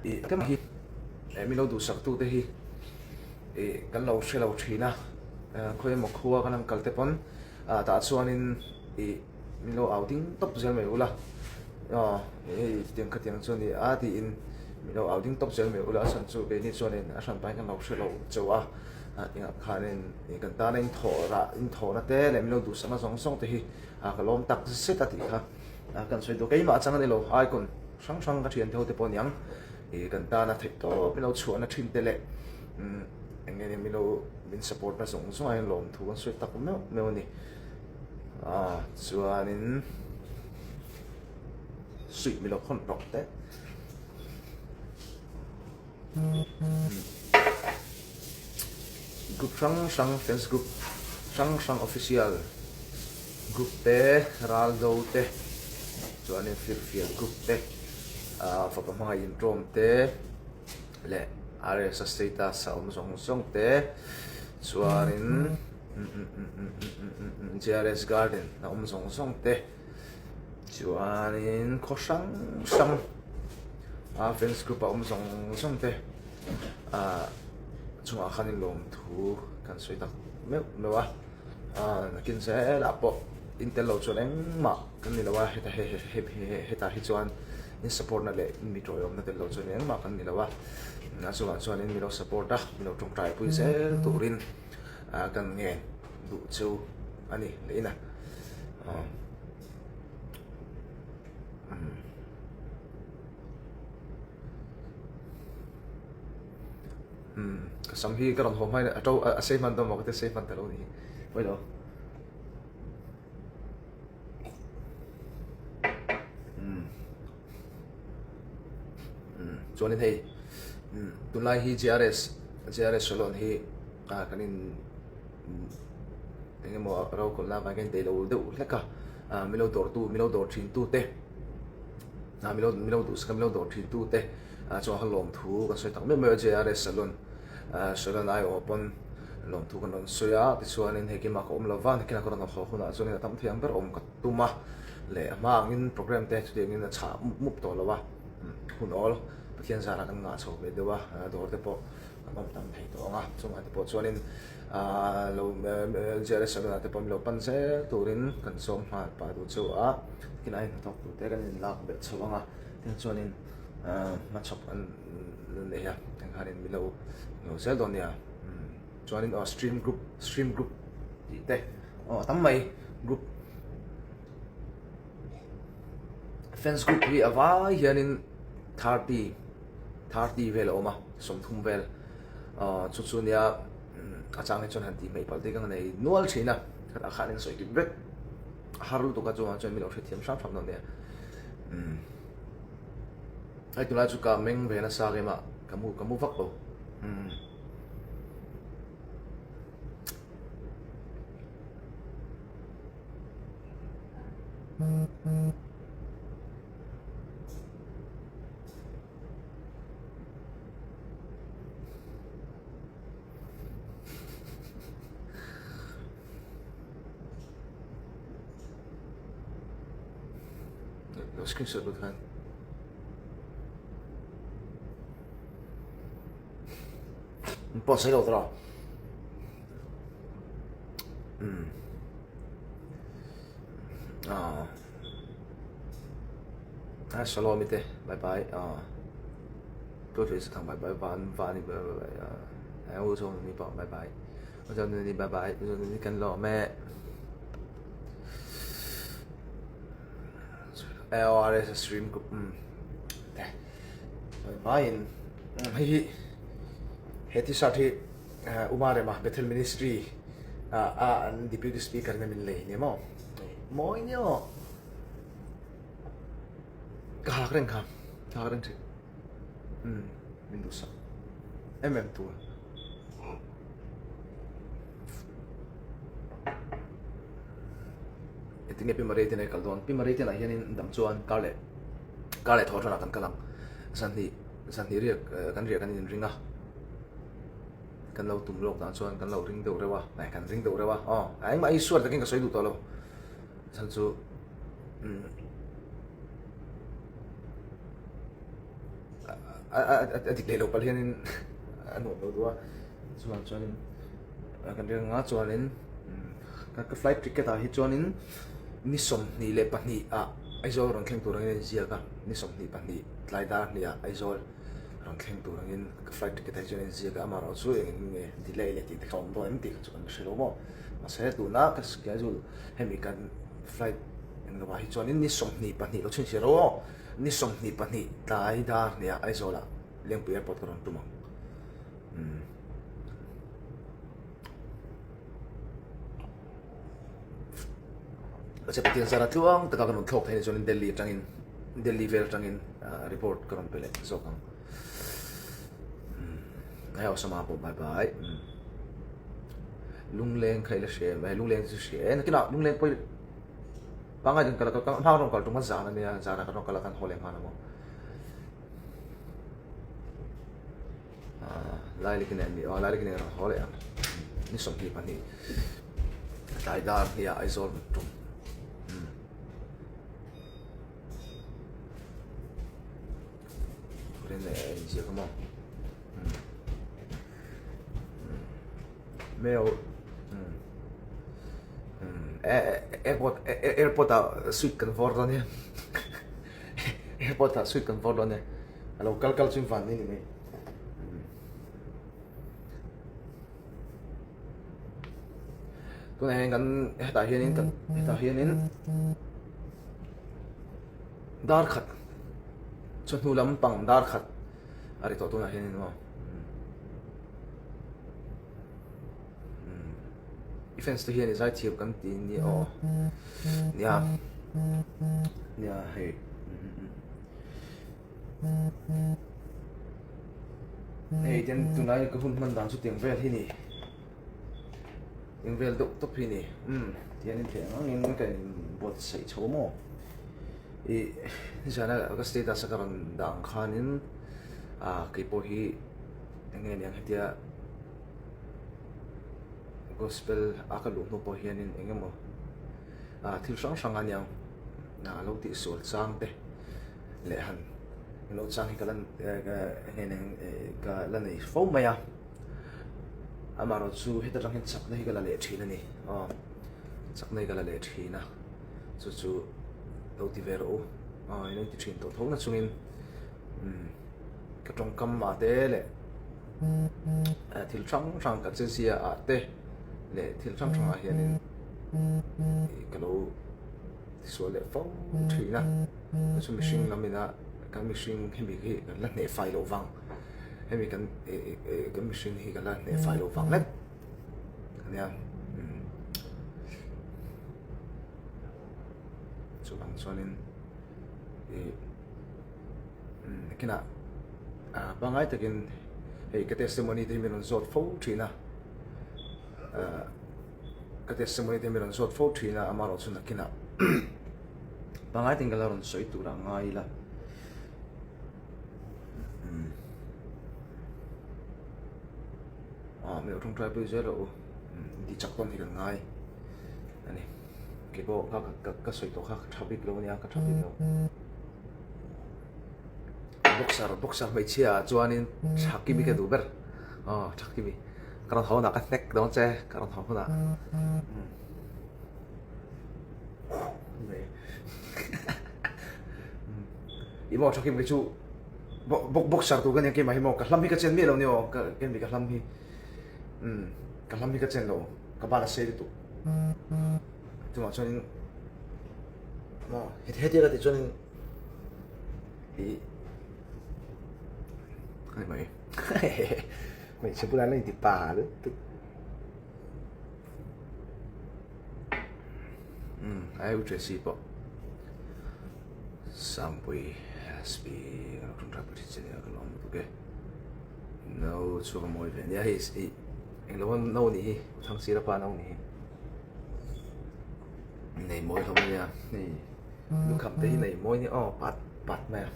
Ih te hi min lo duhsak tu te hi ih kan lo hre lo thin a, khawi emaw khua kan han kal te pawn ah tah chuanin ih min lo au ding tawp zel mai ula aw hei chutiang khatiang chu a ni a tiin min lo au ding tawp zel mai ula a chhan chu keini chuanin a hran pahin kan lo hre lo chauh a ah tingah khanin ih kan tana inthawh rah inthawhna te leh min lo duhsakna zawng zawng te hi ah ka lawm tak zet a tih kha ah kan sawi duh keimah chang a ni lo icon. Hrang hrang ka thiante ho te pawh aniang ih kan tana theih tawp min lo chhuahna thin te leh umm eng nge min lo min support na zawng zawng ah hian lawmthu kan sawi tak meuh meuh a ni ah chuanin suih min lo khawn rawk teh. Group hrang hrang fans group hrang hrang official group te Raldo te chuanin Firfial group te ah fapa hmangaih intawm te leh RSA status a awm zawng zawng te chuanin JRS garden a awm zawng zawng te. Chuanin khaw hrang hrang a fans group a awm zawng zawng te ah chungah khanin lawmthu kan sawi tak meuh meuh a ah nakin zelah pawh in tel lo chuan engmah kan ni lo a heta he he he hetah hi chuan in support na leh in mi tawiawmna tel lo chuan engmah kan ni lo a a chungah chuanin mi lo support a mi lo tawngtai pui zel turin ah kan ngen duh chu a ni leh in a. Ka sam hi ka rawn haw hmain a to a sei hman dawn maw ka ti sei hman ta lo ni pawi lo chuanin hei tunlai hi JRS JRS salon hi ah kan in eng emaw ro kawlh na avang hian deih lo deuh hlek a ah min lo dawr tu min lo dawr thin tu te ah min lo min lo duhsak a min lo dawr thin tu te ah chuan kha lawmthu kan sawi tak meuh meuh a JRS salon ah salon aiawh pawn lawmthu kan rawn sawi a tichuanin hei keimah ka awm lo va nakinah ka rawn haw hunah chuanin a tam thei ang ber awm ka tum a leh a hma angin program te chutiangin a chhah mup mup tawh lo a hun awl Pathian zarah kan ngah chho ve deuh a dawr te pawh Kan awm tam thei tawh ang a, chungah te pawh chuanin aaa lo Jerusalem ah te pawh min lo pan zel turin kan sawm nghal pah duh chu a, tin a inhnathawk tur te kan inlak belh chho ang a, tin chuanin aaa hmachhawp an nei a, engkhanin min lo lo zel dawn nia, chuanin aw stream group stream group tih te aw a tam mai group fans group hi a vai hianin 30 30 vel a awm a 30 vel ah chu chu nia a chang hi chuan han tih hmeih palh te ka nei nual thin a khatah khan in sawi kip vek a har lutuk a chungah chuan min lo hrethiam hram hram dawn nia umm hei tunlai chu ka meng ve nasa keimah ka mu ka mu vak lo umm. Lo screenshot lut khan. Pawh sawi lo tawh. Umm. Ah. Ah, shalom ite. Bye bye. Ah. Tu thui sa thang bye bye van van bye bye. Ah. Ai u zo ni pa bye bye. U zo ni bye bye. U zo ni kan lo me. LRS stream group. Um. Bye in. Hei hi he t-shirt hi Uma Rema Bethel Ministry a an Deputy Speaker in a min lei nia maw? Mawi nia aw. Ka hak reng kha, ka hak reng thin. Umm, min duhsak em em tur. Engtin nge Pi Maria te nen kal dawn? Pi Maria te ah hianin dam chuan kar leh kar leh thawh ṭanah kan kal ang. Zanhnih zanhnih riak kan riah kan inring a. Kan lo tum lawk dan chuan kan lo ring deuh reuh a, eh kan ring deuh reuh a, aw engmah hi suar takin ka sawi duh tawh lo. Chhan chu umm a dik leh lo palh hianin a nuam lo duh a chuvang chuanin kan ring anga chuanin ka flight ticket ah hi chuanin ni 22 ah Aizawl rawn thleng tur angin a inziak a ni 22 tlai dar hnih ah Aizawl rawn thleng tur angin ka flight ticket ah hi chuan a inziak a amaherawh chu eng nge delay leh tih te kha a awm dawn em tih kha chu kan hre lo maw mahse tuna ka schedule hemi kan flight englo ah hi chuanin ni 22 lo chhinchhiah ro aw. Ni 22 tlai dar hniah Aizawlah Lengpui Airport ka rawn tum ang. Umm. Mahse Pathian zara tluang taka ka rawn thlawk thei ni chuanin Delhi atangin Delhi vel atangin report ka rawn pe leh zawk ang. Umm. Hei Osama pawh bye bye. Umm. Lungleng kha i la hria em? Lungleng chu hria e. Nakinah lungleng pawh i Pangai kan kal a, ka hma rawn kal tum a zan a nia, zan ah kan rawn kal a kan haw leh nghal ang aw. Ah, Lailikin en ni aw, Lailikin en rawn haw leh ang. Ni 22 tlai dar hniah Aizawl rawn tum. Hmm. Turin eh inziak a maw. Hmm. Meo airport airport ah sweet kan vawr dawn nia airport ah sweet kan vawr dawn nia a lo kal kal chu van ni ni mai tunah hian kan hetah hianin kan hetah hianin dar khat chawhnu lampang dar khat a ri tawh tunah hianin maw. I fans te hian i zaithiam kan ti ni aw nia nia hei hei ten tunlai ka hun hman dan chu tiang vel hi ni tiang vel deuh tawp hi ni um tiang in theih ang angin ka in buatsaih chho maw i nizana ka status a ka rawn dah ang khanin ah keipawh hi Eng nge niang hetia gospel a ka luh hnu pawh hianin eng emaw ah thil hrang hrang a niang ah lo tih sual chang te leh han lo chang hi ka la eng nge niang ka la nei fo mai a amaherawh chu heta tang hian chakna hi ka la leh thin a ni aw chakna hi ka la leh thin a chu chu lo ti ve rawh u aw in lo ti thin tawh tho na chungin umm. Ka tawngkam ah te leh thil hrang hrang ka che zia ah te leh thil hrang hrang ah hianin ka lo tisual leh fo thin a chu mihring lam ina kan mihring hemi hi kan la hneh fai loh vang hemi kan kan mihring hi kan la hneh fai loh vang lek ania chuvang chuanin ih. Nakinah pangngai takin hei ka testimony te hi min rawn zawt fo thin a, ka testimony te hi min rawn zawt fo thin a amaherawh chu nakinah pangngai takin ka la rawn sawi tur a ngai ila. Ah mi tawngtai pui zel rawh u intih chak tawn hi kan ngai a ni keipawh kha ka sawi tawh kha ka tha bik lo ania ka tha bik lo. Boxer boxer hmeichhia ah chuanin Thakimi ka duh ber aw Thakimi ka rawn haw hunah ka hnek dawn che ka rawn haw hunah i maw Thakimi chu boxer tur ka nia keimah hi maw ka hlam hi ka chen miah lo ni aw ka keimah ka hlam hi umm ka hlam hi ka chen lo ka ban a sei lutuk chuvang chuanin. Maw heti ka tih chuanin ih ani mai hmeichhe bulah la inti pa lutuk umm ai u Tracy pawh Sangpui SP ka lo ṭawngṭai pui ṭhin che nia ka lawm lutuk e no chu ka mawi ve nia hei ih englo no nih hi Thangchira pa no nih hi. Nei mawi hlawm a nia hei lukham te hi nei mawi nia aw pat pat mai a.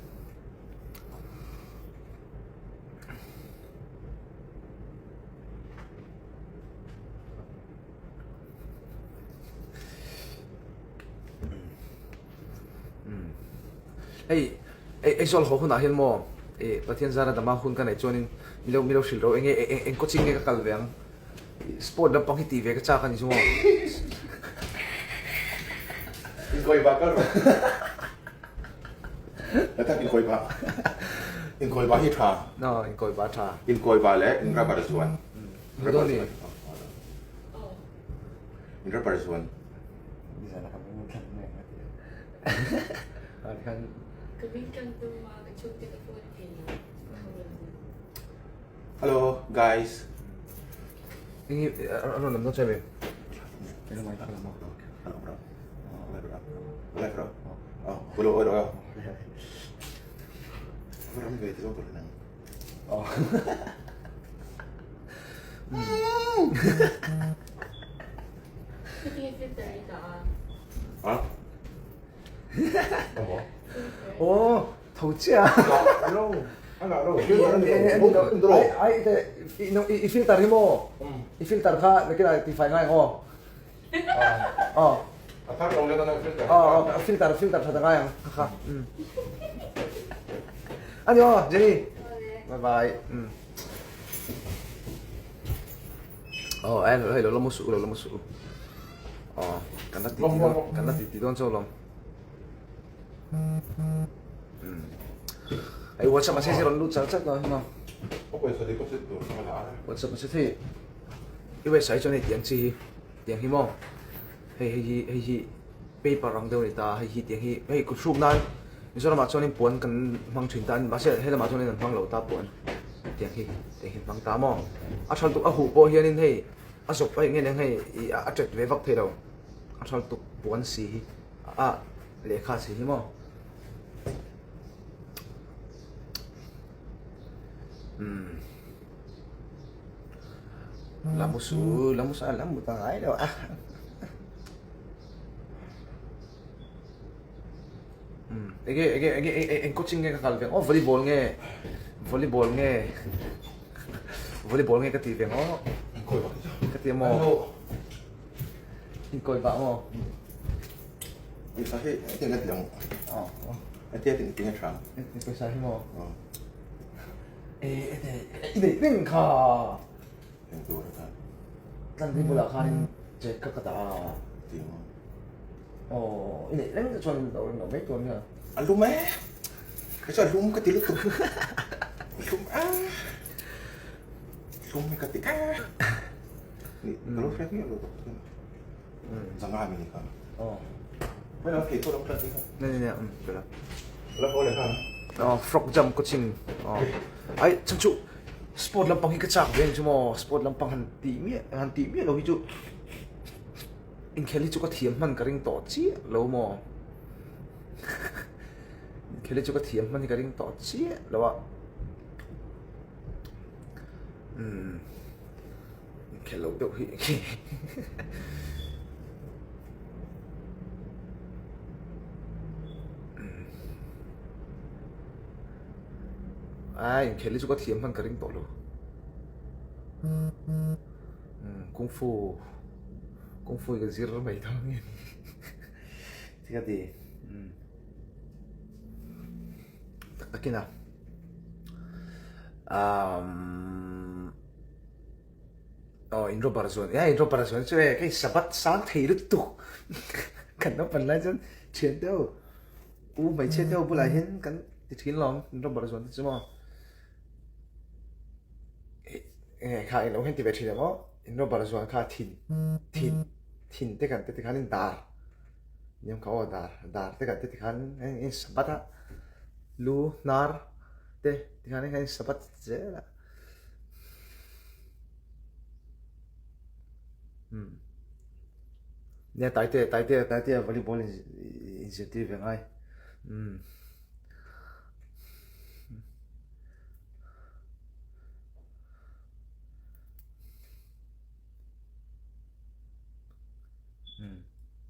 Hei Aizawl haw hunah hian maw. I Pathian zara dama hun ka neih chuanin milo milo hrilh ro enge eng coaching nge ka kal ve ang sport lampang hi tih ve ka chak a ni chu maw. Inkawi bah kal rawh. La tak inkawi bah. Inkawi bah hi tha. No, inkawi bah tha. Inkawi bah leh in rubber zuan. Rubber zuan. In rubber zuan. Nizan a ka hming tlan mek a ti a. Khan Ka hming tlan tum a ka chhungte ka phone thei lo. Hello guys. Eng a rawn lam dawn che mi? Aw tho chiah i filter hi maw i filter kha nakinah tifai ngai ang aw aw aw filter filter that a ngai ang kha kha ani aw Jenny bye bye aw hei lo la mu suh lo la mu suh aw kan la ti ti dawn kan la ti ti dawn chauh lawm Hei WhatsApp message hi rawn lut char char tawh a WhatsApp message hei i website chuan hei tiang chi hi tiang hi maw hei hei hi hei hi paper ang deuh a ni ta a hei hi tiang hi hei kut hruk nan Mizoram ah chuanin puan kan hmang thin ta a ni mahse helamah chuanin an hmang lo ta puan tiang hi tiang hi an hmang ta maw a tha lutuk a huh pawh hianin hei a zawp a eng nge nia hei ih a tet ve vak thei lo a tha lutuk puan si hi. A lehkha si hi maw? Umm. Lamusu, lamusu a lamu ta ngai lo a. Umm, enge enge enge eng coaching nge ka kal ve ang aw volleyball nge volleyball nge volleyball nge ka ti ve ang aw. Ka ti maw? Inkawi bah maw? Pawisa hi engtin a ti ang? Engtin a ti a tha? Pawisa hi maw? E i nei reng kha. Eng tur a khan? Tlanpui bulah khanin check kha ka dah a. Ti maw? Aw, i neih reng te chuan lo ring lo mai tur nia. A lum e! Kei chuan a lum ka ti lutuk. A lum a. Lum hi ka ti a. Ka lo hriat miah lo tak chuan zanga mi ni kha. Hmai lam thei pawh lo hriat ni kha. Ne ne ne um la. La haw leh kha. Oh frog jump coaching. Oh. Ai chang chu sport lampang hi ka chak ve chu maw sport lampang han ti miah han ti miah lo hi chu inkhel hi chu ka thiam hman ka ring tawh chiah lo maw. Inkhel hi chu ka thiam hman hi ka ring tawh chiah lo a. Umm khelh loh deuh hi ai inkhelh hi chu ka thiam hman ka ring tawh lo umm kung fu kung fu hi ka zir mai dawn nge ni ti ka ti umm tak takin a. Umm aw in rubber zuan e in rubber zuan chu e kei sabat sang thei lutuk kan naupang lai chuan thian deuh u hmeichhia deuh bulah hian kan ti thin lawm in rubber zuan te chu maw eng kha eng lo hian ti ve thin ang aw in rubber zuan kha thin thin thin te kan ti tikhanin dar. Niam kha aw dar dar te kan ti tikhan a in sabat a lu hnar te tikhan a in sabat zel a umm nia taite taite taite volleyball in inzirtir ve ngai umm.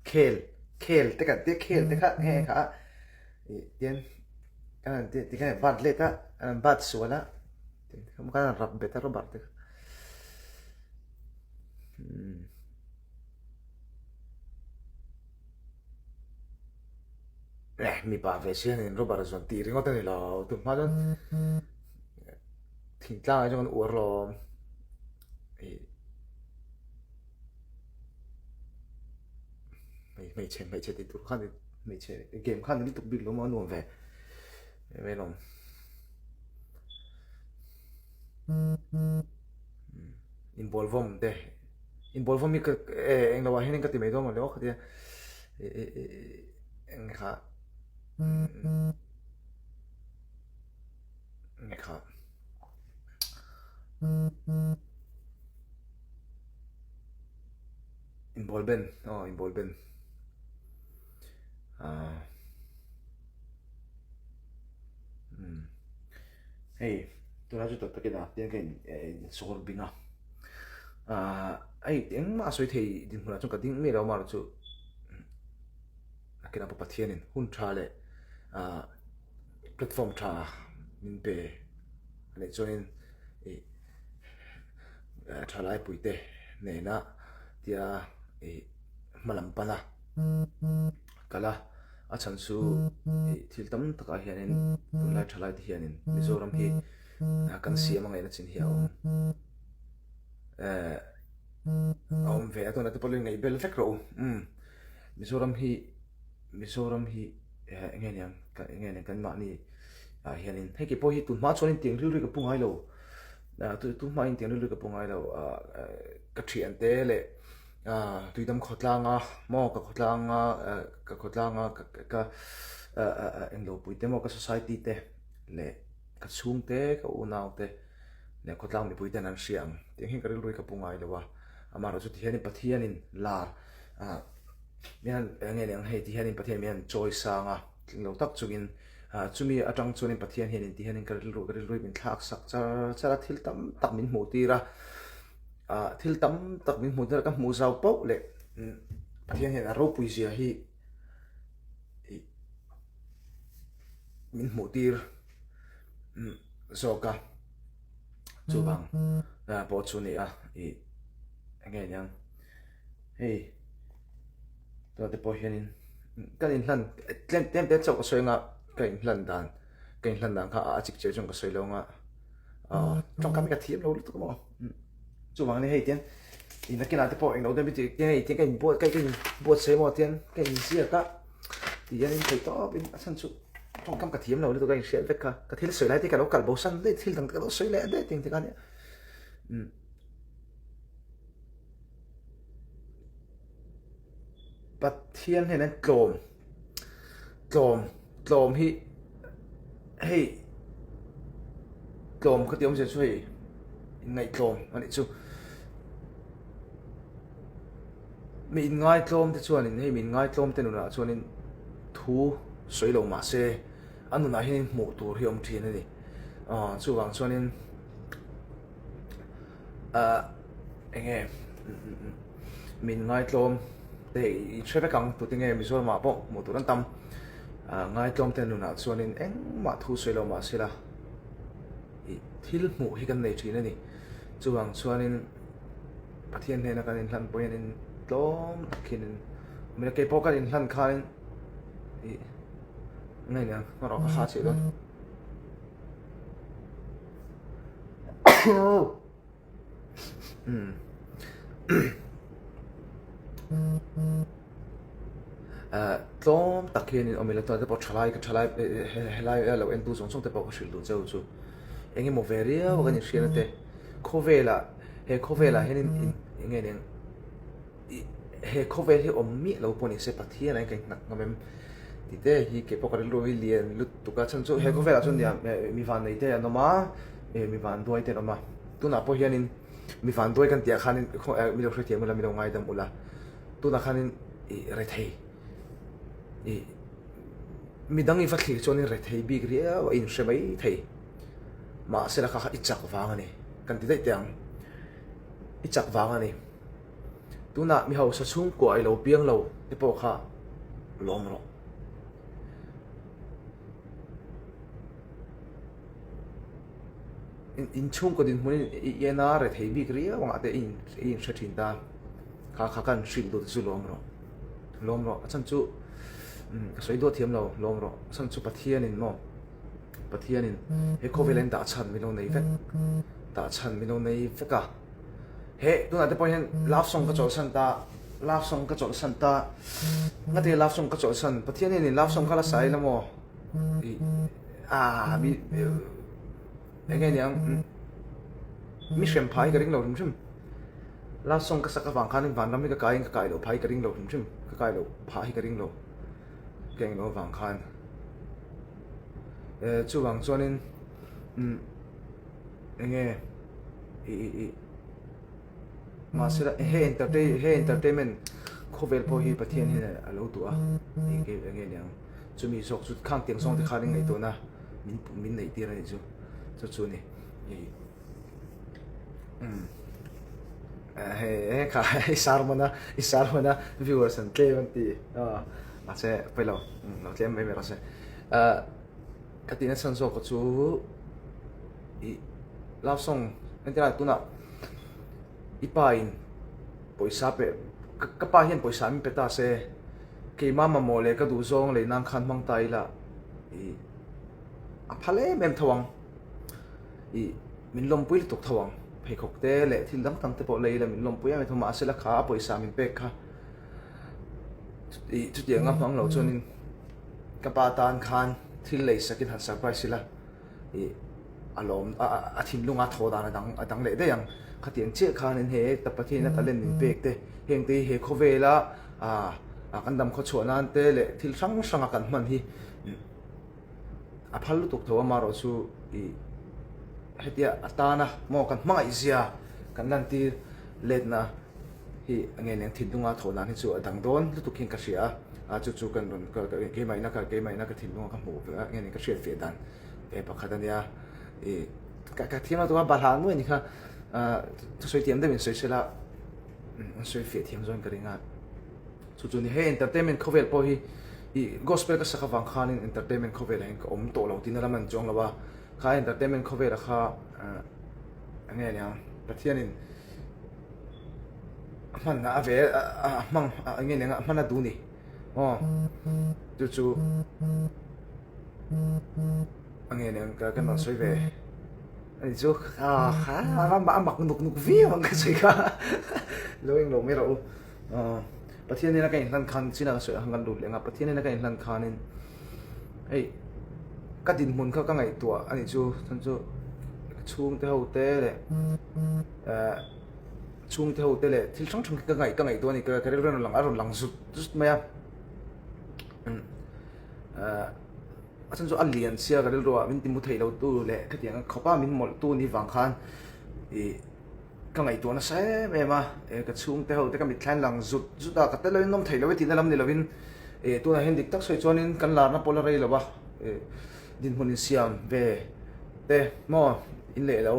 Khel khel te kan tia khel te kha nge kha ih tian kan han ti tikhan an bat let a an han bat sual a khan an rap bet a rubber te kha umm. Eh mipa ve si hian in rubber zawn tih ringawt a ni lo tun hma chuan thingtlang ah chuan kan uar lawm ih hmeichhe hmeichhe tih tur khan hmeichhe game khan lutuk bik lo maw a nuam ve em em alawm. Inbual vawm te inbual vawm hi ka eh englo ah hianin ka ti mai dawn mawle aw khatia eng kha eng kha inbual ben aw inbual ben ah umm. Hei tunah chu tak takin a tiang ka in sawr bing a ahh hei engmah a sawi thei dinhmunah chuan ka ding miah lo amaherawh chu nakinah pawh Pathianin hun tha leh ahh platform tha min pe a nih chuanin ih thalai puite nena tia ih hma lam pan a. Kal a, a chhan chu ih thil tam takah hianin tunlai thalai te hianin Mizoram hi kan siam a ngaihna chin hi a awm eh a awm ve a tunah te pawh lo ingaih bel vek rawh u umm Mizoram hi Mizoram hi eh eng nge niang eng nge niang kan mahni ah hianin hei kei pawh hi tun hma chuanin tiang rilru hi ka pu ngai lo ah tun hma in tiang rilru hi ka pu ngai lo ah ka thian te leh. Ah tuidam khawtlanga maw ka khawtlanga eh ka khawtlanga ka ka eh eh englo pui te maw ka society te leh ka chhungte ka unau te leh khawtlang mipui ten an hria ang tiang hian ka rilru hi ka pu ngai lo a amaherawh chu tihianin Pathianin lar ah mi han eng nge niang hei tihianin Pathian mi han chawi sang a tling lo tak chungin ah chumi atang chuanin Pathian hianin tihianin ka rilru ka rilru hi min thlak sak char char a thil tam tak min hmuh tir a. Ah thil tam tak min hmuh tir a ka hmuh zau pauh leh Pathian hian a ropui zia hi ih min hmuh tir zawk a chuvang pawh chu a ni a ih eng nge niang hei tunah te pawh hianin kan inhlan tlem tlem te chauh ka sawi anga ka inhlan dan ka inhlan dan kha a chip chiah chuan ka sawi lo anga ah tawngkam hi ka thiam lo lutuk maw chuvang ania hei tian in nakinah te pawh englo deuh hi tian hei tian ka inbuat ka inbuatsaih maw tian ka inziak a ti hian in thei tawp in a chhan chu tawngkam ka thiam lo lutuk a inhriat vek kha ka thil sawi lai te ka lo kal bo san daih thil dang te ka lo sawi leh daih ting te kha ania umm. Pathian hian an tlawm tlawm tlawm hi hei tlawm ka tih awmzia chu hei inngaihtlawm a nih chu mi inngaitlawm te chuanin hei mi inngaitlawm te nunah chuanin thu sawi lo mah se a nunah hianin hmuh tur hi a awm thin a ni ah chuvang chuanin. Ahh eng nge min ngaitlawm te i hre vek ang tute nge Mizoram ah pawh hmuh tur an tam ah ngaitlawm te nunah chuanin engmah thu sawi lo mah sela ih thil hmuh hi kan nei thin a ni chuvang chuanin Pathian hnena kan inhlan pawh hianin tlawm tak hianin awm ila keipawh kan inhlan khanin ih eng nge niang hmanraw ka ha cheh dawn. Tlawm tak hian in awm ila chuan te pawh thalai ka thalai helai a lo entu zawng zawng te pawh ka hrilh duh cheu chu eng emaw ve riau a kan inhriatna te khawvelah he khawvelah hian in eng nge niang. Ih he khawvel hi awm miah lo pawh ni se Pathian ah hian ka innghat ngam em tih te hi kei pawh ka rilru hi lian lutuk a chhan chu he khawvelah chuan nia mi van nei te an awm a eh mi van duai te an awm a tunah pawh hianin mi van duai kan tih ah khanin mi lo hrethiam ula mi lo ngaidam ula tunah khanin ih rethei ih midang i va thlir chuanin rethei bik riau a inhre mai thei mahse la kha kha i chak vang a ni kan ti daih teh ang i chak vang a ni. Tunah mi hausa chhungkua i lo piang lo te pawh kha lawm rawh. In chhungkaw dinhmunin i en a rethei bik riau angah te i inhre thin ta. Kha kha kan hrilh duh te chu lawm rawh. Lawm rawh. A chhan chu. Ka sawi duah thiam lo lawm rawh. Chhan chu Pathianin maw Pathianin he khawvel in dah chhan min lo nei vek dah chhan min lo nei vek a. He tunah te pawh hian love song ka chawlhsan ta love song ka chawlhsan ta ngati love song ka chawlhsan Pathian hian in love song kha la sa ila maw ih ah mi eng nge niang mi hrem phah hi ka ring lo hrim hrim love song ka sak avang khan vanram hi ka kai in ka kai loh phah hi ka ring lo hrim hrim ka kai loh phah hi ka ring lo ka eng loh avang khan eh chuvang chuanin umm eng nge ih ih ih mahse he entertain he entertainment khawvel pawh hi Pathian hian a lo duh a eng nge niang. Chumi zawk chu khang tiang zawng te khan in ngaihtuahna min min neih tir a nih chu chu chu ni ih umm he he kha i sermon a i sermon a viewers an tlem an ti a mahse pawi lo lo tlem mai mai rawh se ah ka tihna chhan zawk chu ih love song entirah tunah i pa in pawisa pe ka pa hian pawisa min pe ta se. Keimah mamawh leh ka duh zawng lei nan khan hmang ta ila ih a phal em em tho ang ih min lawmpui lutuk tho ang pheikhawk te leh thil dang dang te pawh lei ila min lawmpui em em tho mahse la kha a pawisa min pek kha ih chutiang a hmang loh chuanin ka pa tan khan thil lei sakin han surprise ila ih. a lawm a a thinlunga thaw dan a dang a dang leh daih ang. Khatiang chiah khanin he ta Pathian a talent min pek te heng te hi he khawvela ah kan dam khawchhuah nan te leh thil hrang hrang a kan hman hi a phal lutuk tho amaherawh chu ih hetia a tana maw kan hmangaih zia kan lantir letna hi a nge leng thinlunga thaw dan hi chu a dang dawn lutuk hian ka hria a chu chu kan rawn keimahina keimahina ka thinlunga ka hmuh ve a nge ka hriat fiah dan. He pakhat a nia ih ka ka thiam lo tura bahlah nuai a ni kha ah thusawi thiam deuhin sawi sela an sawi fiah thiam zawng in ka ring a chu chu ni hei entertainment khawvel pawh hi ih gospel ka sak avang khanin entertainment khawvelah hian ka awm tawh lo tihna lam a ni chuang lo a kha entertainment khawvelah kha ah eng nge niang Pathianin a hmanna a ve a hmang eng nge niang a hman a duh ni aw chu chu. A nge nen ka kan rawn sawi ve ani chu a kha a mak nuk nuk viau ang ka sawi kha lo eng lo mai rawh u Pathian nena ka inhlan khan chin a ka sawi ang kan lut leh ang a Pathian nena ka inhlan khanin hei ka dinhmun kha ka ngaihtuah ani chu chhan chu ka chhungte ho te leh eh chhungte ho te leh thil hrang hrang ka ngaih ka ngaihtuah ani ka rilru a rawn lang a rawn lang zut zut mai a. A chhan chu a lian sia ka rilru ah min ti mu theih lo tu leh khatiang khawp a min mawlh tu ni vang khan ih ka ngaihtuah nasa em em a eh ka chhungte ho te ka mitthla in lang zut zut a ka tel lo in awm theih lo e tihna lam ni lo in eh tunah hian dik tak sawi chuan in kan larna pawh la rei lo a eh dinhmun insiam ve te maw in leh lo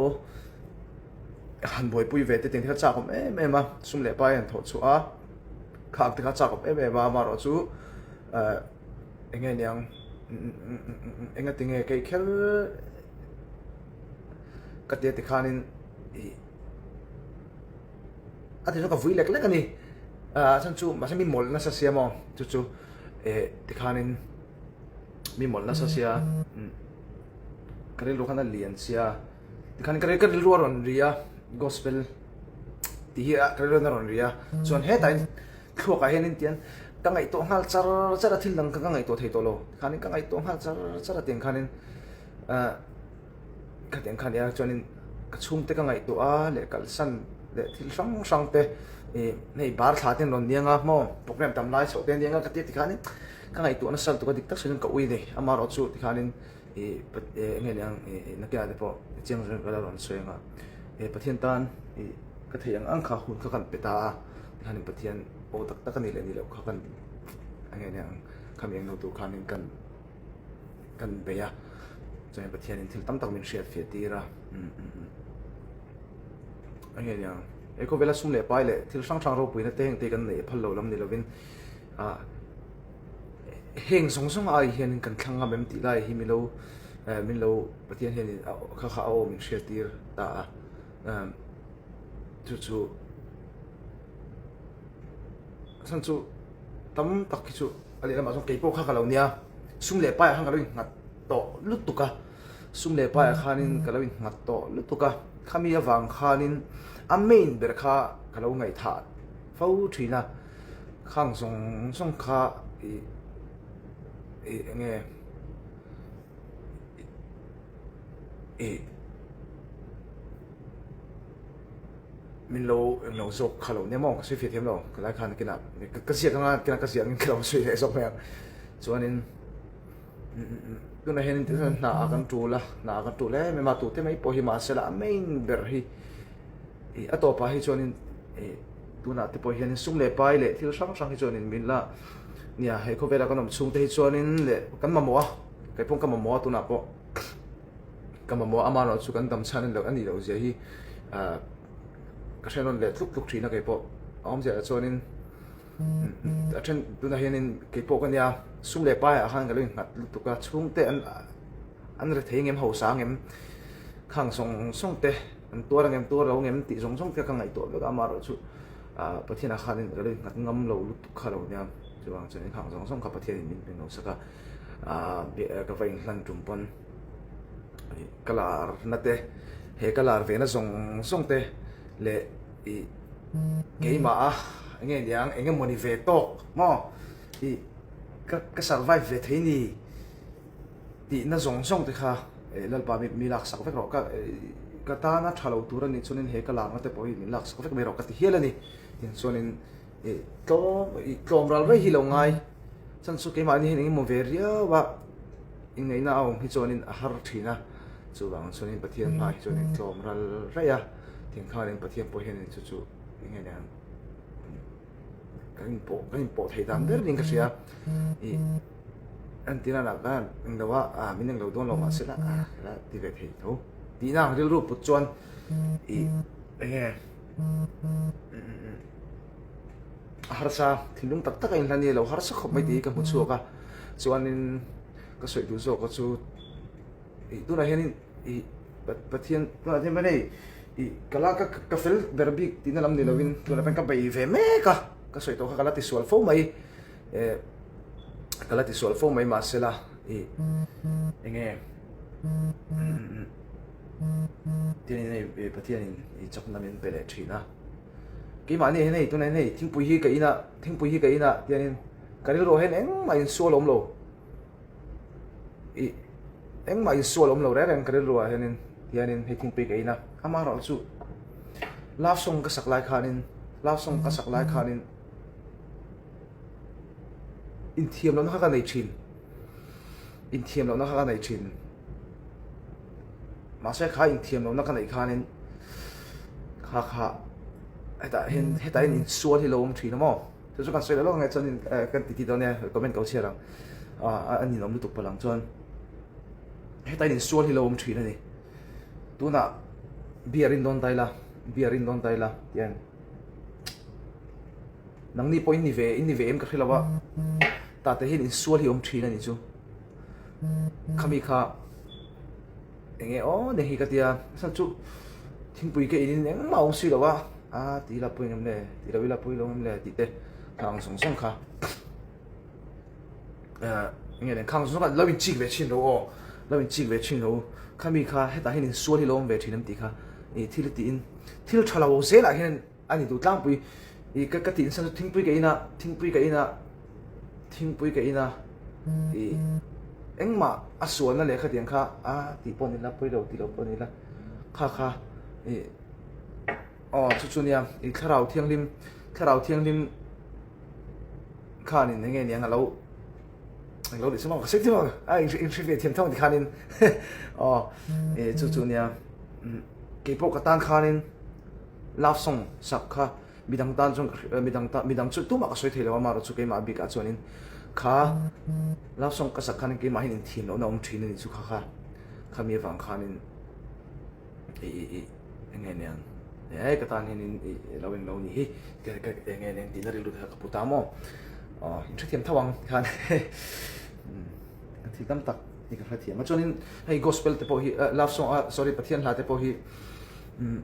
han buaipui ve te tiang te kha chak awm em em a sum leh pai han thawh chhuah a. Khak te kha chak awm em em a amaherawh chu eh eng nge niang enga tinge kei kher ka tia tikhanin ih a ti chu ka vui lek lek a ni ah a chhan chu mahse mi mawlh nasa sia maw chu chu eh tikhanin mi mawlh nasa sia ka rilru khan a lian sia. Tikhan ka ka rilru a rawn ri a, gospel tih hi ka rilru a rawn ri a, chuan hetah hian thluakah hianin tian ka ngaihtuah nghal char char a thil dang kha ka ngaihtuah thei tawh lo, tikhanin ka ngaihtuah nghal char char a tiang khanin ah khatiang kha nia chuanin ka chhungte ka ngaihtuah a leh kalsan leh thil hrang hrang te ih hei bar thla te an rawn niang a maw program tam lai chhoh te an niang a ka tia tikhanin ka ngaihtuah nasa lutuk a dik tak sawiin ka ui nei amaherawhchu tikhanin. Ih eng nge niang ih nakinah te pawh chiang zawng ka la rawn sawi ang a eh Pathian tan ih ka theih ang ang kha hun kha kan pe ta a tikhanin Pathian aw tak tak a nih leh nih loh kha kan eng nge niang khami eng lo tur khanin kan kan bei a chuan Pathianin thil tam tak min hriat fiah tir a umm umm eng nge niang he khawvela sum leh pai leh thil hrang hrang ropuina te heng te kan neih phal lo lam ni lovin ah. Heng zawng zawng ai hianin kan thlang ngam em tih lai hi milo eh min lo Pathian hianin a kha kha a aw min hriat tir ta a ehm chu chu a chhan chu tam tak hi chu. A lehlamah chuan keipawh kha ka lo nia, sum leh paiah khan ka lo innghat tawh lutuk a, sum leh paiah khanin ka lo innghat tawh lutuk a, khami avang khanin a main ber kha ka lo ngaihthah fo thin a, khang zawng zawng kha ih ih eng nge ih. Min lo eng lo zawk kha lo nia maw ka sawi feh thiam lo ka lai khan kinah ka ziak anga kinah ka ziak angin ka lo sawi leh zawk mai ang chuanin tunah hianin tichuan hna ah kan tul a hna ah kan tul em em a tute mai pawh hi mahse la a main ber hi ih a tawpah hi chuanin ih tunah te pawh hianin sum leh pai leh thil hrang hrang hi chuanin min la nia he khawvela kan awm chhung te hi chuanin leh kan mamawh a keipawh ka mamawh a tunah pawh. Ka mamawh a amaherawh chu kan dam chhan a nih loh zia hi ah ka hre nawn leh tluk tluk thin a keipawh a awm ziah chuanin a then tunah hianin keipawh ka nia sum leh paiah khan ka lo innghat lutuk a chhungte an an re thei ngem hausa ngem khang zawng zawng te an tuar ang em tuar lo ngem tih zawng zawng te ka ngaihtuah vek a amaherawh chu ah Pathianah khanin ka lo innghat ngam lo lutuk kha lo nia chuvang chuan khang zawng zawng kha Pathianin min pe hnawh sak a ah ka va inhlan tum pawn. Ka lar na te he ka lar ve na zawng zawng te leh ih keimah a eng nge niang eng emawni ve tawk maw ih ka ka survive ve thei ni tih na zawng zawng te kha eh lalpa mi mi lak sak vek rawh ka ka tana tha lo tur a nih chuanin he ka lar na te pawh hi min lak sak vek mai rawh ka ti hial a ni tichuanin ih tlawm ih tlawm ral mai hi lo ngai chhan chu keimahni hian eng emaw ve riau a. Inngaihna a awm hi chuanin a har thin a, chuvang chuanin Pathian hmaah hi chuanin tlawm ral raih a, thingkhanin Pathian pawh hianin chu chu eng nge niang kan inpawh kan inpawh thei dan ber niin ka hria ih entir a khan englo a ah min englo dawn lo mahse la ah la ti ve thei tho tihna ang rilru put chuan ih eng nge A harsa thinlung tak tak a inhlan i lo harsa khawp mai tih hi ka hmu chhuak a chuanin ka sawi duh zawk a chu ih tunah hianin ih Pathian tunah hian hei ih ka la ka fel ber bik tihna lam ni lovin tunah hian ka bei ve mek a ka sawi tawh kha ka la tisual fo mai eh ka la tisual fo mai mahsela ih eng nge tianin hei Pathianin ih chakna min pe leh thin a. Keimahni hian hei tunah hian hei thingpui hi ka in a, thingpui hi ka in a tiangin ka rilruah hian engmah insual a awm lo. Ih engmah insual a awm lo reng reng ka rilruah hianin tiangin hei thingpui ka in a. Amaherawhchu love song ka sak lai khanin love song ka sak lai khanin inthiam lohna kha ka nei thin, inthiam lohna kha ka nei thin. Mahse kha inthiam lohna ka neih khanin kha kha hetah hian hetah hian insual hi lo awm thin a maw chu chu kan sawi leh lawk ange chuan kan titi dawn nia comment ka lo chhiar ang a ninawm lutuk palh ang chuan hetah hian insual hi lo awm thin a ni tunah beer in dawn ta ila beer in dawn ta ila tiang nangni pawh in ni ve in ni ve em ka hre lo a tah te hian insual hi awm thin a ni chu. Khami kha eng nge aw nen hi ka tia chhan chu thingpui ka in in engmah a awm si lo a a ti ila pawhin em le ti lo ila pawhin lo em le tih te khang zawng zawng kha eh eng nge khang zawng zawng kha lo in chik ve thin lo aw lo in chik ve thin lo khami kha hetah hian insual hi lo awm ve thin em tih kha ih thil tiin thil tha lo zelah hian A ni duh tlangpui i ka ka tih nasa chu thingpui ka in a thingpui ka in a thingpui ka in a i engmah a sualna leh khatiang kha a tih pawh ni la pawi lo tih loh pawh ni la kha kha i aw chu chu nia i thlarau thianghlim thlarau thianghlim khanin eng nge niang a lo eng lo leh chu maw ka sawi chiah maw a in hre ve thiam tho tikhanin aw i chu chu nia keipawh ka tan khanin. Love song sak kha midang tan chuan midang tan midang chu tumah ka sawi thei lo a amaherawhchu keimah bikah chuanin kha love song ka sak khanin keimah hian inthiam lohna a awm thin a ni chu kha kha khami avang khanin ih ih ih eng nge niang eh ka tan hianin ih lo englo ni hi ka ka eng nge niang tihna rilru te kha ka pu ta maw aw inhrethiam tho ang tikhan thil tam tak hi ka hrethiam a chuanin hei gospel te pawh hi love song ah sorry Pathian hla te pawh hi Umm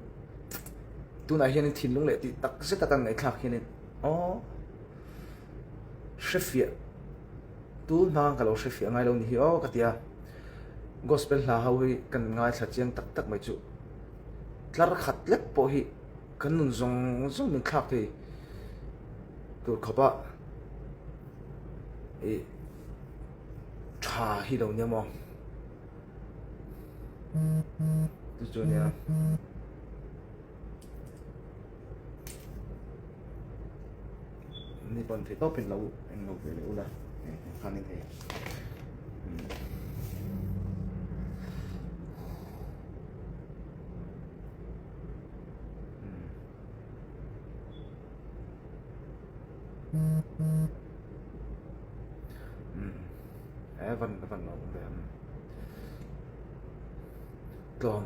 tunah hianin thinlung leh tih tak zet a kan ngaihthlak hianin aw hrefiah. Tu hna ka lo hre fiah ngai lo ni hi aw ka ti a. Gospel hla ho hi kan ngaithla chiang tak tak mai chu tlar khat lek pawh hi kan nun zawng zawng min thlak thei tur khawp a ih tha hi lo nia maw chu chu nia. Ni pawn thei tawpin lo eng lo ve leh ula khanin hei. Evan evan lo ve tlawm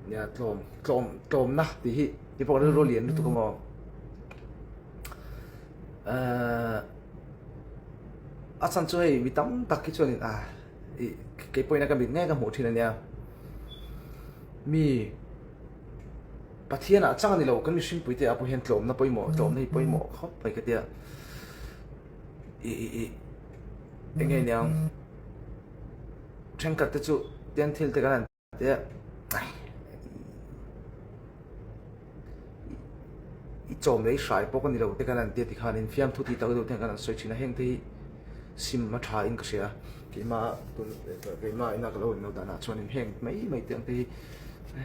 nia tlawm tlawm tlawmna tih hi ti pawh rilru lian lutuk amaw ehh a chhan chu hei mi tam tak hi chuanin ah ih kei pawhin a ka mit ngei ka hmuh thin ania mi Pathianah chang a ni lo kan mihring puite ah pawh hian tlawmna pawimawh tlawmna hi pawimawh khawp mai ka tia ih ih ih eng nge niang thenkhat te chu tiang thil te kan han tia i chawm leh i hrai pawh ka ni lo te kan han tia tikhanin fiamthu tih tak deuh te kan han sawi thin a heng te hi sim a tha in ka hria keimah tun keimah ina ka lo in lo danah chuanin heng mai mai te ang te hi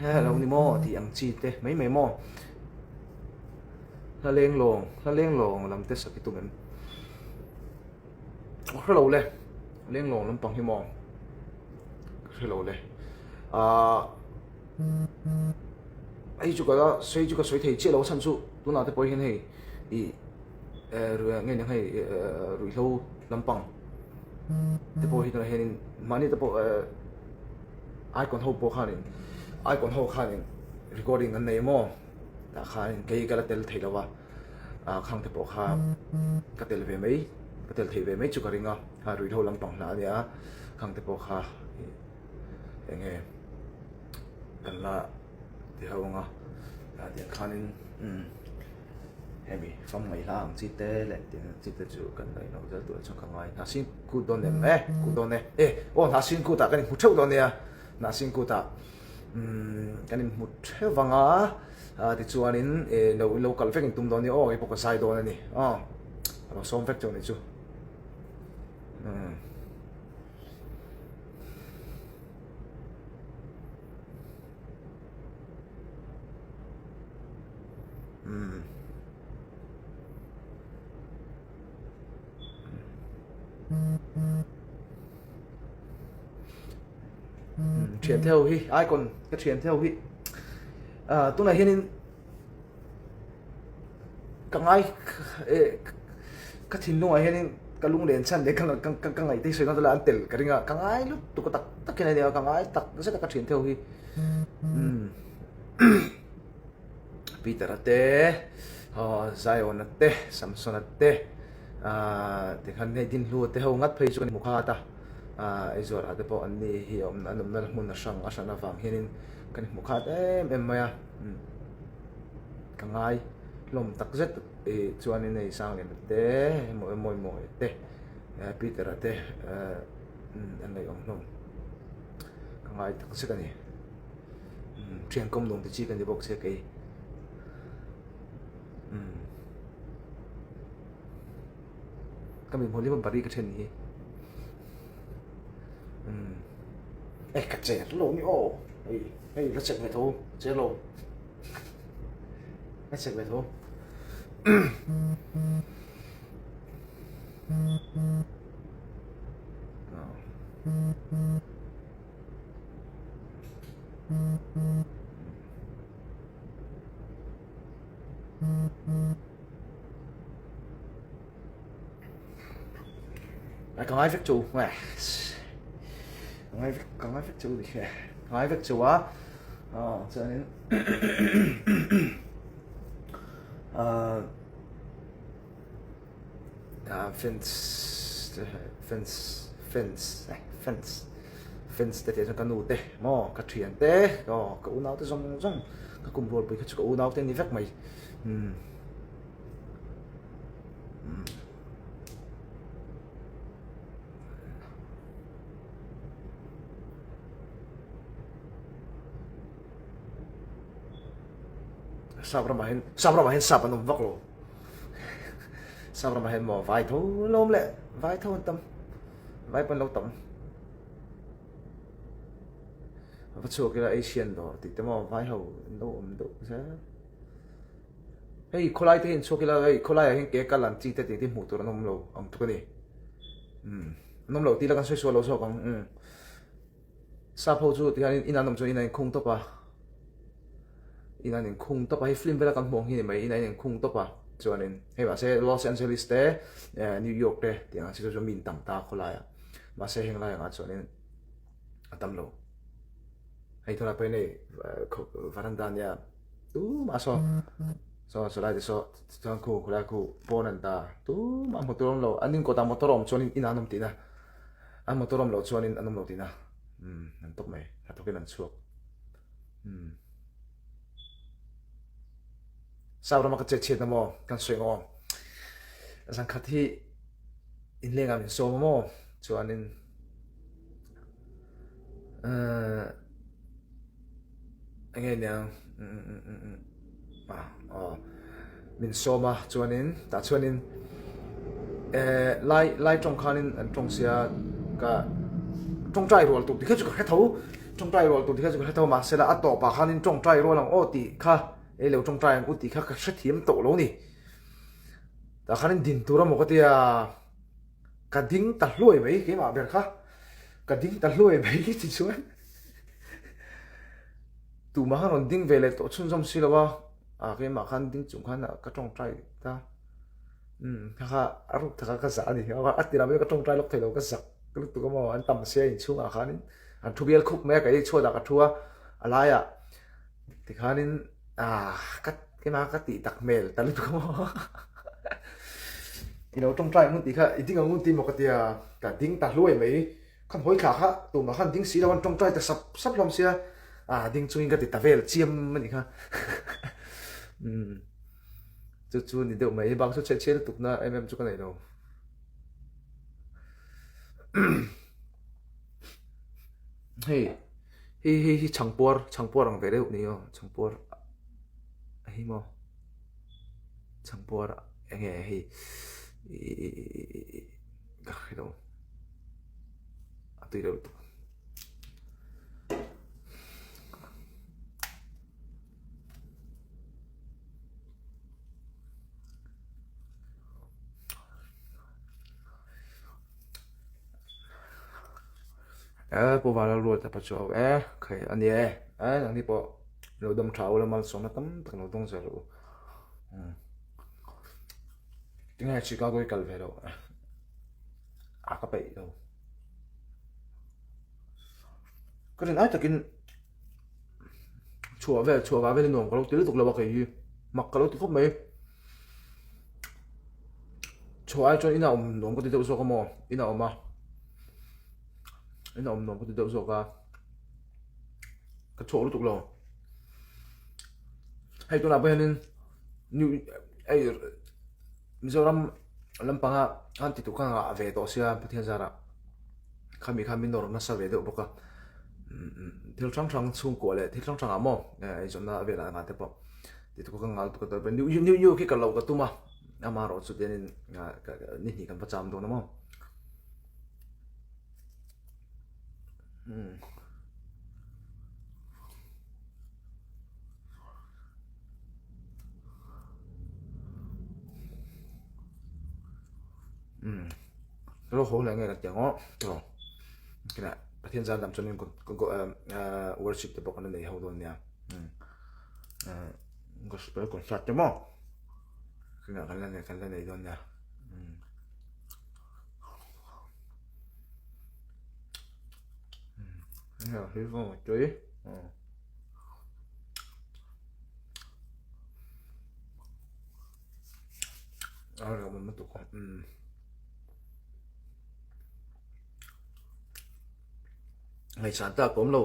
he lo ni maw tih ang chi te mai mai maw hla leng lawng hla leng lawng lam te sak i tum em ka hre lo le leng lawng lampang hi maw ka hre lo le ahh hei chu ka la sawi chu ka sawi thei chiah lo a chhan chu tunah te pawh hian hei ih eh nge ni ang hei eh ruihhlo lampang te pawh hi tunah hianin mahni te pawh eh icon ho pawh khanin icon ho khanin recording an nei maw tah khanin kei ka la tel thei lo va ah khang te pawh kha ka tel ve mai ka tel thei ve mai chu ka ring a kha ruihhlo lampang hla a nia khang te pawh kha eng nge kan la ti ho ang a ah tiang khanin umm hemi fam ngaih hla ang chi te leh tiang ang chi te chu kan ngaih loh zel tur chuan ka ngai hnahsin kut dawn em e kut dawn e e aw hnahsin kutah kan inhmu theuh dawn nia hnahsin kutah umm kan inhmu theuh vang a ah tichuanin eh lo lo kal vek in tum dawn nia aw keipawh ka zai dawn a ni aw a lo sawm vek chu a ni chu umm. Umm. Thian theu hi icon ka thian theu hi ah tunah hianin ka ngai eh ka thinlungah hianin ka lunglen chhan leh ka ka ka ngaih te hi sawi dawn chuan an tel ka ring a ka ngai lutuk a tak takin a nia ka ngai tak zet a ka thian theu hi umm Peter-a te aw Zion-a te Samson-a te ah tikhan hei Dinhlua te ho ngat phei chu kan hmu khat a ah Aizawl-ah te pawh an ni hi a awmna an awmna hmun a hrang a hran avang hianin kan hmu khat em em mai a umm. Ka ngai hlawm tak zet ih chuanin hei Sangliana te emaw Mawimawia te eh Peter-a te eh an ngaihawm hlawm ka ngai tak zet a ni umm thian kawm nuam te chi ka ni bawk sia kei umm ka mi hmuh hlim a bari ka then hi umm eh ka cher lo ni aw hei hei la chek ve tho cher lo. A chek ve tho. Ka ngai vek chu ka ngai vek ka ngai vek chu ni ka ngai vek chu a chuanin fence fence fence fence fence te tih chuan ka nu te maw ka thian te aw ka unau te zawng zawng ka kum rualpui kha chu ka unau te a ni vek mai umm. Sap ramah hian sap ramah hian sap an awm vak lo. Sap ramah hian maw vai tho an lo awm leh vai tho an tam. Vai pawh an lo tam. Va chhuak ila Asian dawr tih te maw vai ho an lo awm deuh zel. Hei khawlai te hi an chhuak ila hei khawlaiah hian ke kal an chi te tih te hmuh tur an awm lo ang tuk a ni. Umm an awm lo tih ila kan sawi sual lo zawk ang umm. Sap ho chu tihianin in an awm chuan in an inkhung tawp a, in an inkhung tawp a, hei film vela kan hmuh ang hi ni mai, in an inkhung tawp a, chuanin hei mahse Los Angeles te eh New York te tih ang chi chu mi in tam ta khawlai ah, mahse heng lai angah chuanin a tam lo. Hei tunah pawh hian hei varanda ania tumah saw saw chulai te saw chuan khu khulai khu pawn an ta tumah hmu tur a awm lo, an inkawtah motor a awm chuanin in an awm tihna. An motor awm loh chuanin an awm lo tihna umm an tawp mai hnathawkin an chhuak umm South rama ka chet chhiatna maw kan sawi ang aw zan khat hi inlengah min sawm a maw chuanin ehh Eng nge niang aw min sawm a chuanin tah chuanin eh lai lai tawng khanin an tawng sia ka tawngtai rual tur tikha chu ka hre tho tawngtai rual tur tikha chu ka hre tho mahse la a tawpah khanin tawngtai rual ang aw tih kha ei lo tawngtai ang u tih kha ka hrethiam tawh lo ni tah khanin din tur a maw ka tia ka ding ta hluai mai keimah ber kha ka ding ta hluai mai tichuan. Tumah khan rawn ding ve leh tawh chhunzawm si lo a, ah keimah khan ding chung khan ka tawngtai ta umm kha kha a ruk taka ka zah a ni a tirah pawh ka tawngtai lawk thei lo ka zak lutuk a maw an tam sia inchhungah khanin an thu bial khup mai a ka ei chhuatah ka thu a a laiah tikhanin ah ka keimah ka tih tak hmel ta lutuk a maw i lo tawngtai ang tih kha i ding ang tih maw ka tia ka ding ta hluai mai. Khan hawi thla kha tumah khan ding si lo an tawngtai ta sap sap hlawm sia ah ding chungin ka ti ta vel chiam a nih kha umm chu chu ni deuh mai bak chu chhe chhe lutuk na em em chu ka nei lo hei hei hei hi chhangpuar chhangpuar ang ve deuh ni aw chhangpuar hei maw chhangpuar eng nge hei ih ka hre lo. A tui deuh lutuk. E pu vala ruat a pachu e khai ani e e nang ni pawh lo dam tha ula malsawmna tam tak lo dawng zel u tinge Chicago i kal ve loh a ka peih lo. Ka rin ai takin chhuah vel chhuah vah vel hi nuam ka lo ti lutuk lo a kei hi mak ka lo ti khawp mai. Chhuah ai chuan inah awm nuam ka ti deuh zawk a maw inah awm a inah awm nuam ka ti deuh zawk a ka chhuak lutuk lo. Hei tunah pawh hianin new hei Mizoram lampanga an ti tur kha ngah ve tawh sia Pathian zarah khami kha min nawr nasa ve deuh bawk a thil hrang hrang chhungkua leh thil hrang hrangah maw eizawnna velah engah te pawh ti tur kha ka nghal tuk a new new new khi ka lo ka tum a amaherawhchu chuan ni hnih kan va cham dawn a maw. Umm ro ho leh nge ka ti ang aw aw kinah Pathian zan dam chuanin worship te pawh kan la nei ho dawn nia umm gospel concert te maw kinah kan la nei kan la nei dawn nia umm. Ngaihsan tak awm lo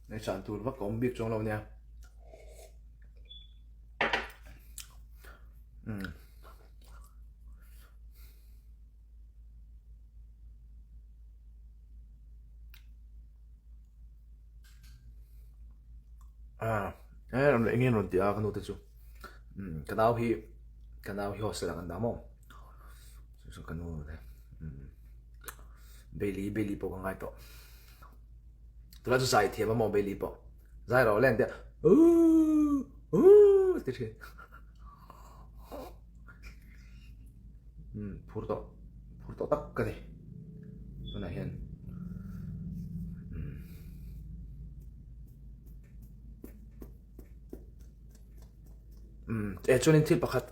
ngaihsan tur vak awm bik chuang lo nia umm. Eh rawn eng nge rawn ti a ka nu te chu umm ka nau hi ka nau hi hostel ah kan dah maw chu chu ka nu te umm Bailey Bailey pawh ka ngai tawh tunah chu zai thiam a maw Bailey pawh zai rawh le an tia uuh uuh ti thin umm phur tawh phur tawh tak ka ni tunah hian umm. Umm eh chuanin thil pakhat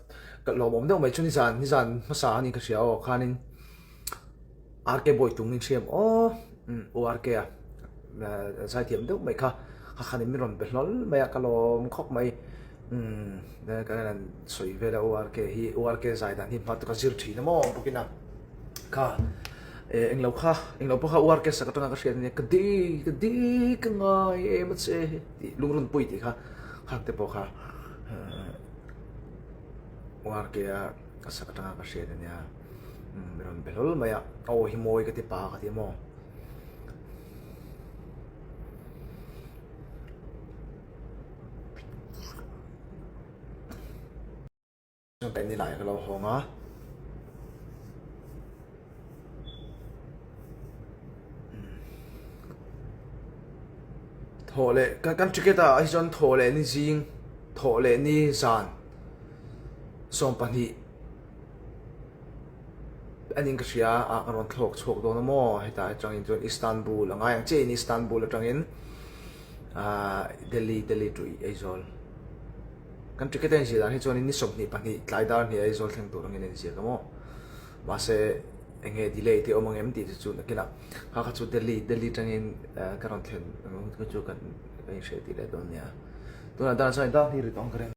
ka lawmawm deuh mai chu nizan nizan hmasa a ni ka hria aw khanin RK Boy tung in hriam aw umm u RK a zaithiam deuh mai kha kha khanin min rawn be hlawl mai a ka lawm khawp mai umm kan han sawi vel a u RK hi u RK zai dan hi hma chu ka zir thin a maw bawkin a kha eh englo kha englo pawh kha u RK sak atanga ka hriat ania ka di ka di ka ngai em a che tih lungrunpui tih kha khang te pawh kha u RK a ka sak atanga ka hriat ania umm rawn be hlawl mai a aw hi mawi ka ti pa ka ti maw. Chuan ka ni lai ka lo hawng a. Thawh leh kan kan ticket ah hi chuan thawh leh ni zing thawh leh ni zan 12 anin ka hria a ka rawn thlawk chhuak dawn a maw hetah atangin chuan Istanbul a ngai ang chiah in Istanbul atangin ah Delhi Delhi to Aizawl. Kan ticket a inziah dan hi chuanin ni 22 tlai dar hnih Aizawl thleng tur angin a inziak a maw? Mahse eng nge delay te awm ang em tih te chu nakinah kha kha chu Delhi Delhi tangin ka rawn thlen ang chu kan inhriat tih leh dawn nia. Tunah dan chuan dar hnih ri tawng ka ring.